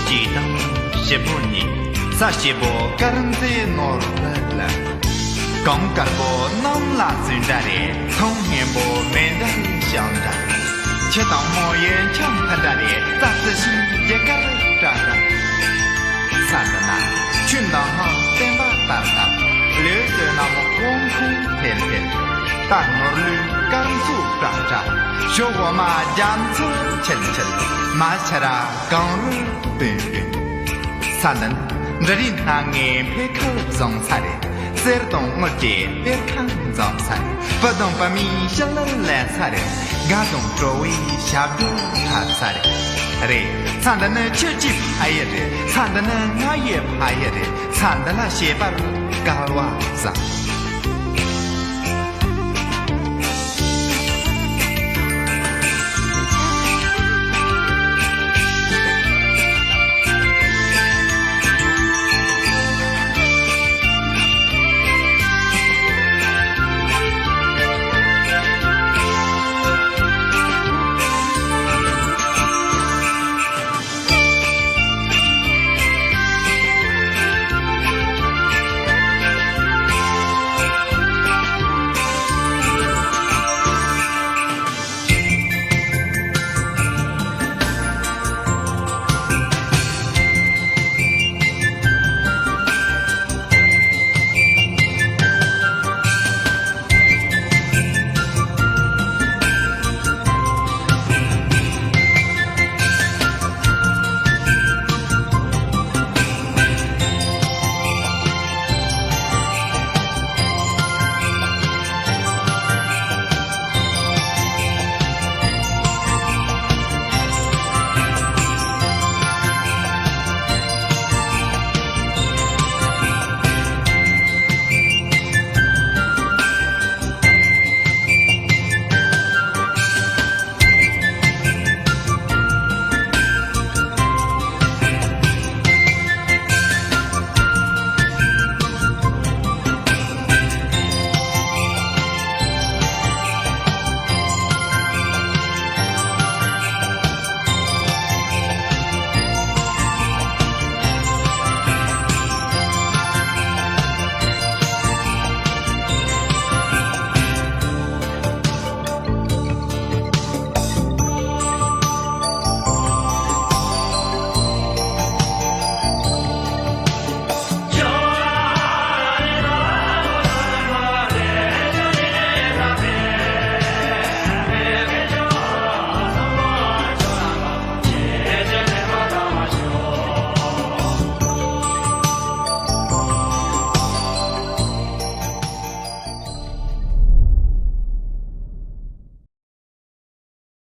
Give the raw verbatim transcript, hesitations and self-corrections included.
སྐྱིད་དང་ཞིབ་མོ་གཉིས། ས་སྐྱིད་པོ་དཀར་མཛེས་ནོར་བུ་ལ། གངས་དཀར་པོ་གནམ་ལ་ཟིན་འདྲ་རེད། མཚོ་སྔོན་པོ་མེ་འདར་ཞིང་འདྲ། ཁྱི་དང་མོ་ཡི་འཆམ་མཐུན་འདྲ་རེད། རྩྭ་རྩི་ཤིང་རྒྱུ་སྐར་འདྲ་འདྲ། ས་འདི་ན་ཆུ་འདི་ན་བསྟན་པ་དར་ལ། ལོས་བསོད་ནམས་དབང་ཁུང་འཕེལ་འཕེལ། རྟ་ནོར་ལུས་སྐར་མཚོ་བཀྲ་བཀྲ། ཞོ་འོ་མ་རྒྱ་མཚོ་ཆིལ་ཆིལ། མ་ཆ་ར་གངས་རི་སྤུན་སྤུན། ས་འདི་ནི་འབྲུ་རིགས་སྣ་ལྔའི་འཕེལ་ཁ་བཟང་ས་རེད། གསེར་དང་དངུལ་གྱི་གཏེར་ཁ་འཛོམས་ས་རེད། བུ་དང་བུ་མོའི་ཞི་ལུར་ལེན་ས་རེད། དགའ་དང་སྤྲོ་བའི་ཞབས་བྲོ་འཁྲབ་ས་རེད། རེད། ས་འདི་ནི་ཁྱེད་ཀྱི་ཕ་ཡུལ་རེད། ས་འདི་ནི་ང་ཡི་ཕ་ཡུལ་རེད། ས་འདི་ལ་བྱེད་པར་སྐལ་བ་བཟང་།